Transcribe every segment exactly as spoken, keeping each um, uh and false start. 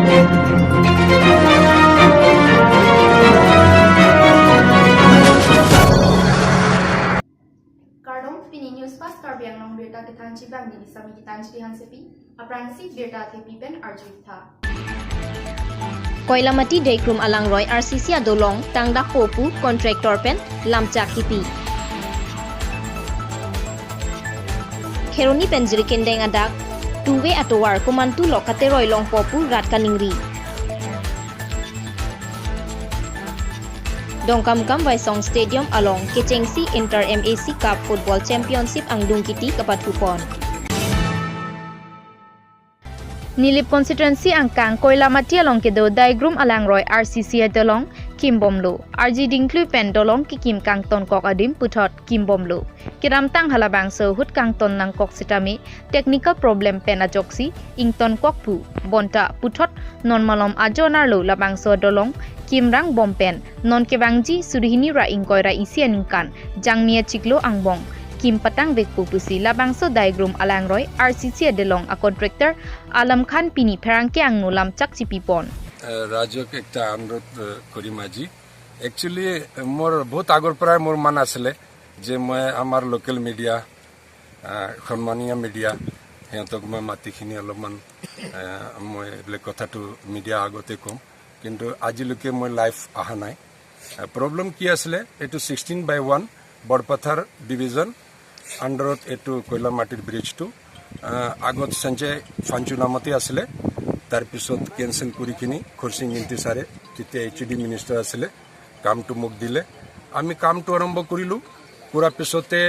Kardom, pini News Fast Karbi Anglong birta kethanji abang neli Sami Gitanjali Hansepi, aphrangsi birta thepi pen arju-ik tha. Koilamati Daigrum alangroi R C C adolong tangdakpo pu contractor pen lamchak kipi. Kheroni pen Jirikindeng adak two-way atovar komantu lok kateroi longpo pu rat kaningri. Dongkamukam Waisong Stadium along kechengsi Inter M A C Cup Football Championship angdung kiti kapathupon. Nilip constituency angkang Koilamati along kedo Daigrum alangroi R C C adolong kimbomlo. Arji dingklui pen dolong kekim kangtonkok adim puthot kimbomlo. Kedamtang halabangso ahut kangton nangkok sitame technical problem pen ajoksi ingtonkok pu bonta puthot non malom ajo narlo labangso dolong kimrangbom pen non kevangji suri hini ra ingkoi ra isi aningkan Jangmi achiklo angbong kim patangvekpo pusi labangso Daigrum alangroi R C C adolong a contractor Alam Khan pini pherangke angno lamchak chipipon. এ, ৰাইজক একটা অনুৰোধ, এ, কৰিম আজি। একচুৱেলি, এ, মোৰ বহুত আগৰ পৰাই মোৰ মন আছিলে যে মই আমাৰ লোকেল মিডিয়া, আ, সন্মানীয় মিডিয়া, সিহঁতক মই মাটিখিনি অলপমান, আ, মই এইবিলাক কথাটো মিডিয়া আগতে ক'ম, কিন্তু আজিলৈকে মই লাইভ অহা নাই। আ, প্ৰব্লেম কি আছিলে? এইটো ছিক্সটিন বাই ওৱান বৰপথাৰ ডিভিজন আণ্ডাৰত এইটো কয়লামাটিৰ ব্ৰিজটো, আ, আগত সঞ্জয় ফাঞ্চু নামতে আছিলে, তাৰপিছত কেঞ্চেল কৰি কিনি খৰচিং ইংতি ছাৰে, তেতিয়া এইচ ডি মিনিষ্টাৰ আছিলে, কামটো মোক দিলে। আমি কামটো আৰম্ভ কৰিলোঁ। কৰাৰ পিছতে,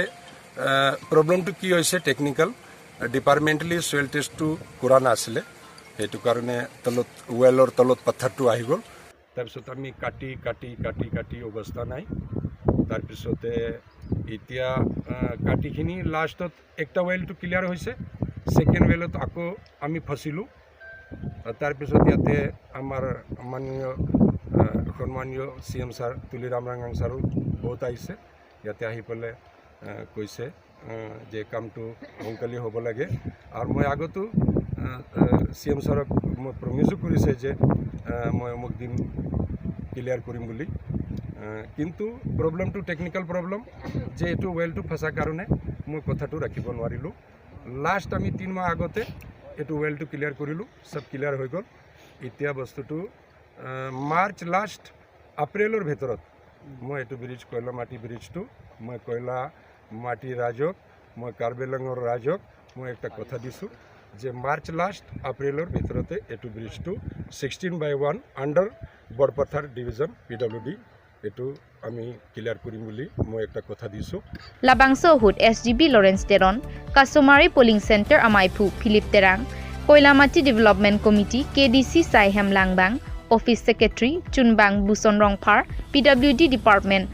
আ, প্ৰব্লেমটো কি হৈছে, টেকনিকেল ডিপাৰ্টমেণ্টেলি ছইল টেষ্টটো কৰা নাছিলে, সেইটো কাৰণে তলত, ৱেলৰ তলত পাথৰটো আহি গ'ল। তাৰপিছত আমি কাটি, কাটি, কাটি, কাটি অৱস্থা নাই। তাৰপিছতে এতিয়া, আহ, কাটিখিনি লাষ্টত একটা ৱেলটো ক্লিয়াৰ হৈছে, ছেকেণ্ড ৱেলত আকৌ আমি ফচিলোঁ। আহ, তাৰপিছত ইয়াতে আমাৰ মাননীয়, আহ, সন্মানীয় চি এম ছাৰ তুলিৰাম ৰংহাং ছাৰো বহুত আহিছে, ইয়াতে আহি পেলাই, আহ, কৈছে, আহ, যে কামটো সোনকালে হ'ব লাগে। আৰু মই আগতো, আহ, আহ, চি এম ছাৰক মই প্ৰমিছো কৰিছে যে, আহ, মই অমুক দিন ক্লিয়াৰ কৰিম বুলি। আহ, কিন্তু প্ৰব্লেমটো টেকনিকেল প্ৰব্লেম, যে এইটো ৱেলটো ফচা কাৰণে মই কথাটো ৰাখিব নোৱাৰিলোঁ। লাষ্ট আমি তিন মাহ আগতে এইটো ৱেলটো ক্লিয়াৰ কৰিলোঁ, চব ক্লিয়াৰ হৈ গ'ল। এতিয়া বস্তুটো, আহ, মাৰ্চ লাষ্ট এপ্ৰিলৰ ভিতৰত মই এইটো ব্ৰিজ, কয়লামাটি ব্ৰিজটো মই কয়লামাটি ৰাইজক, মই কাৰ্বি আংলঙৰ ৰাইজক মই একটা কথা দিছোঁ যে মাৰ্চ লাষ্ট এপ্ৰিলৰ ভিতৰতে এইটো ব্ৰিজটো sixteen by one under Borpathar division P W D এইটো আমি ক্লিয়াৰ কৰিম বুলি মই একটা কথা দিছোঁ। Labangso ahut S G B Lawrence Teron, Kasomari Polling Center amaiphu Philip Terang, Koilamati Development Committee K D C Saihem Langbang, Office Secretary Chunbang Buson Rongphar, P W D Department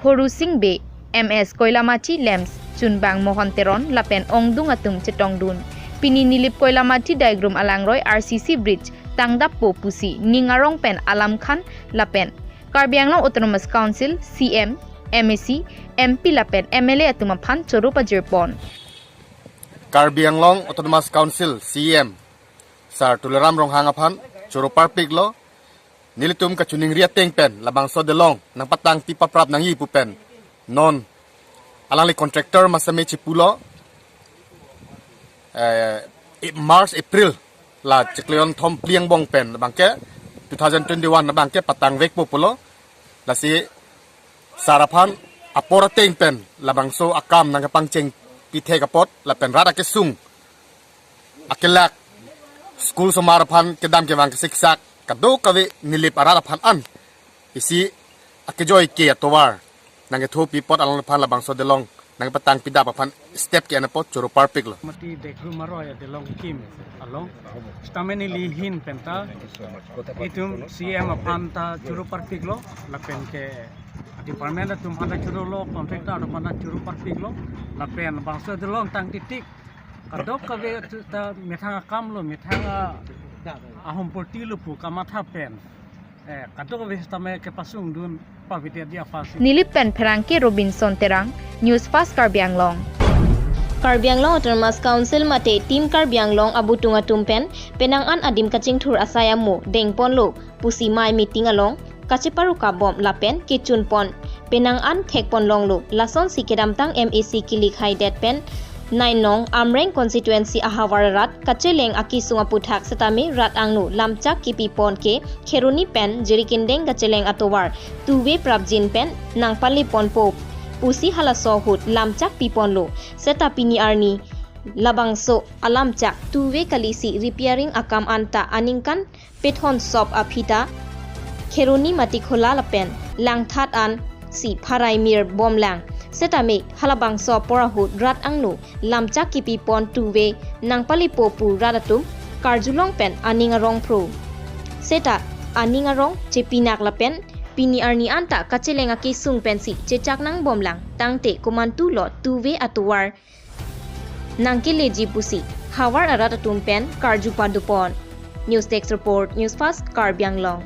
Horu Sing Bey, M S Koilamati Lems Chunbang Mohon Teron lapen ongdung atum chetongdun. Pini Nilip Koilamati Daigrum alangroi R C C bridge tangdappo pusi ning arong pen Alam Khan lapen Karbi Anglong Autonomous Council C M, M A C, M P lapen M L A atum aphan choro pajirpon. Karbi Anglong Autonomous Council C M Sir Tuliram Ronghang aphan choro parpiklo, nelitum kachiningri ateng pen labangso dolong nangpatang pipaprap nangji pu pen non alangli contractor masami chipulo, eh, i-, March, April la chiklo kethom phli angbong pen labangke two thousand twenty-one labangke patangvekpo pulo. Lasi sir aphan apor ateng pen labangso akam nangkepangcheng pithek apot lapen rat akesung akelak, school osomar aphan kedam kevang kesiksak, kadokave Nilip arat aphan an isi akejoi ke atovar nangkethopi apot alangli aphan labangso dolong nangpatang pidap aphan step ke-en apot choro parpiklo. Mati Daigrum aroi adolong kim along. Sitame neli ahin penta itum C M aphan ta choro parpiklo, lapen ke department atum aphan ta chorolo, contractor atum aphan ta choro parpiklo, lapen bangso dolong tang titik kadokave ta methang akamlo, methang a, ahomportilo pu kamatha pen, eh, kadokave sitame kepasungdun pavidya dia pasi. Nilip pen pherangke Robinson Terang, News Fast Karbi Anglong. Karbi Anglong Autonomous Council mate Team Karbi Anglong abutung atum pen penang an adim kachingthur asai amo dengponlo pusi mei meeting along kacheparukap bom lapen kechunpon penang an thekpon longlo. Lasonsi kedamtang M A C kilik haidet pen Nainong Amreng constituency ahavar arat kacheleng akesung aputhak setame rat angno lamchak kepipon ke Kheroni pen Jirikindeng kacheleng atovar two-way prapjin pen nangpaleponpo pusi halaso ahut lamchak piponlo. Seta pini arni labangso alamchak two-way kalisi repairing akam anta aningkan pethon sop aphi ta Kheroni Matikhola lapen Langthat ansi pharai mir bomlang. Setame halabangso apor ahut rat angno lamchak kepipon two-way nangpalepo pu rat atum karjulong pen aning arong phro. Seta aning arong chepinak lapen pini arni anta kacheleng akesung pensi chechak nangbomlang. Tangte komantulo two-way atovar nangkeleji pusi havar arat atum pen karju padopon. News Desk Report, News Fast, Karbi Anglong.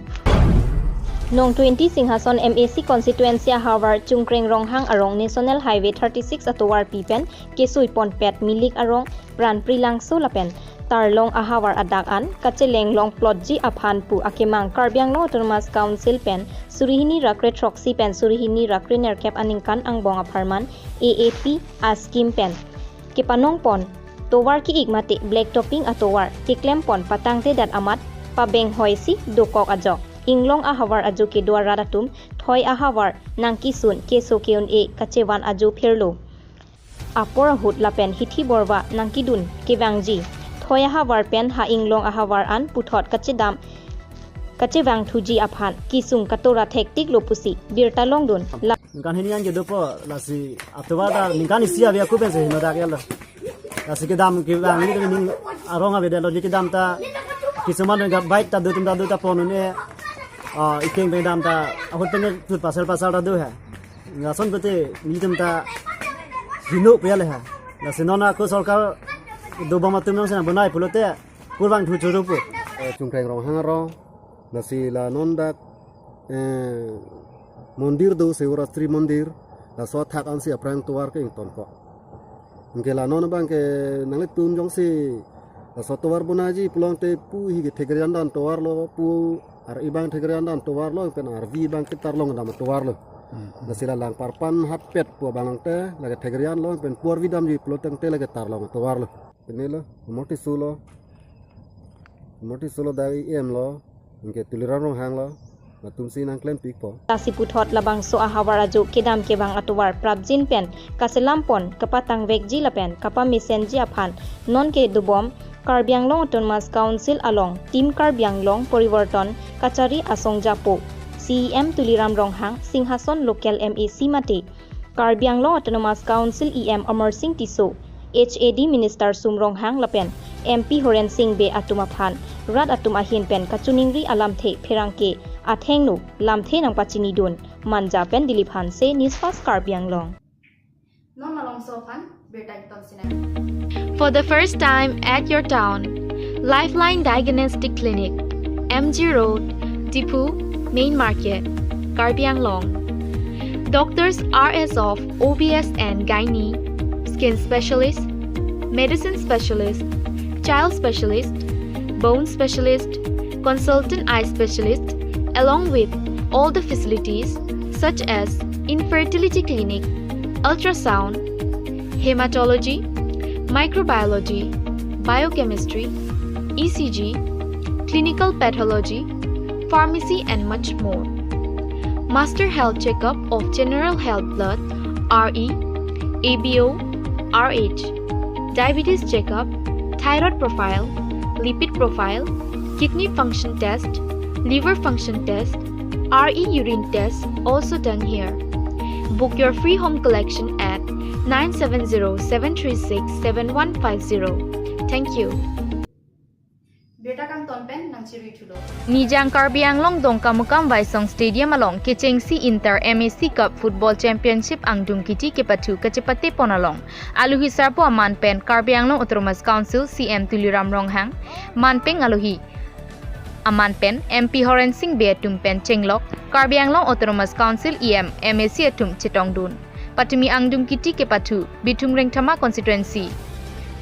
Nong twenty Singhason M A C constituency ahavar Chungkreng Ronghang arong National Highway thirty-six atovarpi pen kesoiponpet Milik arong Pranpri Langso lapen Tarlong ahavar adak an kacheleng long plotji aphan pu akemang Karbi Anglong Autonomous Council pen suri hini ra kre throksi pen suri hini ra kre nerkep aningkan angbong apharman A A P a-scheme pen kepanongpon tovar ki-ik mate black topping atovar keklempon patangtedet amat pabeng hoisi dokok ajok. Inglong ahavar ajo kedo arat atum thoi ahavar nangkesun keso ke-un-e kachevan ajo phirlo. Apor ahut lapen hithi borva nangkedun kevangji. Thoi ahavar pen ha inglong ahavar an puthot kachedam kachevangthuji aphan kesung katora thektiklo pusi birta longdun. La- Ningkan hini an kedopo lasi atovar ta ningkan isi ave aku pensi henodak yalo. Lasi kedam kevang neli ning arong avedetlo, neli kedam ta kisuman dengan baik ta dotum ta do ta pon un-e, ah, ikeng pen dam ta ahut pen tut pasal pasal ta do ha. Lason pute nelitum ta heno peyale ha. Lasi non ako sorkar dobom atum nangsi bonai pulote kurvangthu choro pu. Eh, Chungkreng Ronghang arong, lasi la non dak, eh, mondir do, Shivaratri mondir, laso athak ansi aphrang tovar ke ingtonkok. Anke la non abang ke nanglitum jongsi laso tovar bonaiji pulote pu hi ke Thekrei an dan tovarlo, pu ar-i abang Thekrei an dan tovarlo, pen arvi abang ke Tarlong dam tovarlo. Hmm. Lasi la Langparpan hatpet pu abang te, lake Thekrei anlo, pen pu arvi damji pulo tangte lake Tarlong tovarlo. Penelo, Moti Sulo. Moti Sulo dak E M lo, anke Tuliram Ronghang lo, latumsi nangklempikpo. Lasi puthot labangso ahavar ajo kedam kevang atovar prapjin pen kaselampon kapatangvekji lapen kapamesenji aphan non kedobom Karbi Anglong Autonomous Council along Team Karbi Anglong Porivarton kachari asong japo C E M Tuliram Ronghang, Singhason local M A C mate Karbi Anglong Autonomous Council E M Amarsing Tisso, H A D Minister Sum Ronghang lapen M P Horen Sing Bey atum aphan rat atum ahin pen kachiningri alamthe pherangke athengno lamthe nangpachinidun. Manja pen Dilip Hanse, News Fast Karbi Anglong. Non malomso aphan birta ington sinai. For the first time at your town, Lifeline Diagnostic Clinic, M G Road, Diphu, Main Market, Karbi Anglong. Doctors are as of O B S and Gynae, Skin Specialist, Medicine Specialist, Child Specialist, Bone Specialist, Consultant Eye Specialist, along with all the facilities such as Infertility Clinic, Ultrasound, Hematology, Microbiology, Biochemistry, E C G, Clinical Pathology, Pharmacy and much more. Master Health Checkup of General Health Blood, R E, A B O, R H, Diabetes Checkup, Thyroid Profile, Lipid Profile, Kidney Function Test, Liver Function Test, R E Urine Test also done here. Book your free home collection at nine seven zero seven three six seven one five zero. Thank you. Birta kangton pen nangchirui thulo. Nijang Karbi Anglong Dongkamukam Waisong Stadium along kechengsi Inter M A C Cup Football Championship angdung kiti kepathu kachepatepon along alohi sarpo aman pen Karbi Anglong Autonomous Council C M Tuliram Ronghang, manpeng alohi aman pen M P Horen Sing Bey atum pen chenglok Karbi Anglong Autonomous Council E M, M A C atum chetongdun. Patumi angdung kiti kepathu Bithung Rengthama constituency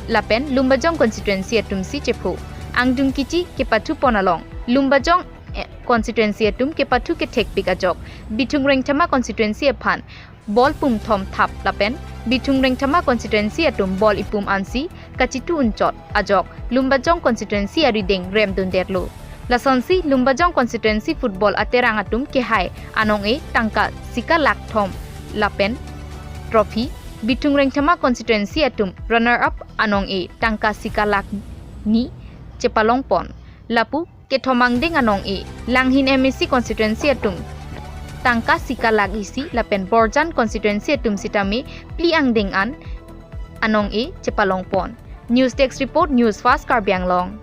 lapen Lumbajong constituency atum si chepho. Angdung kiti kepathu pon along Lumbajong eh, constituency atum kepathu kethekpik ajok Bithung Rengthama constituency aphan ball pum thom thap lapen Bithung Rengthama constituency atum ball ipum ansi kachitu unchot ajok Lumbajong constituency arideng remdunderlo. Lasonsi Lumbajong constituency football aterang atum kehai anong-e tangka sika lakh thom lapen trophy, Bithung Rengthama constituency atum runner up anong-e tangka sika lakh ni chepalong pon. Lapu kethom angdeng anong-e Langhin M A C constituency atum tangka sika lakh isi lapen Borjan constituency atum sitame phli angdeng an anong-e chepalong pon. News Desk Report, News Fast Karbi Anglong.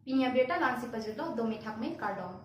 Pini abirta la-ansi pajutlo, dome thakme, kardom.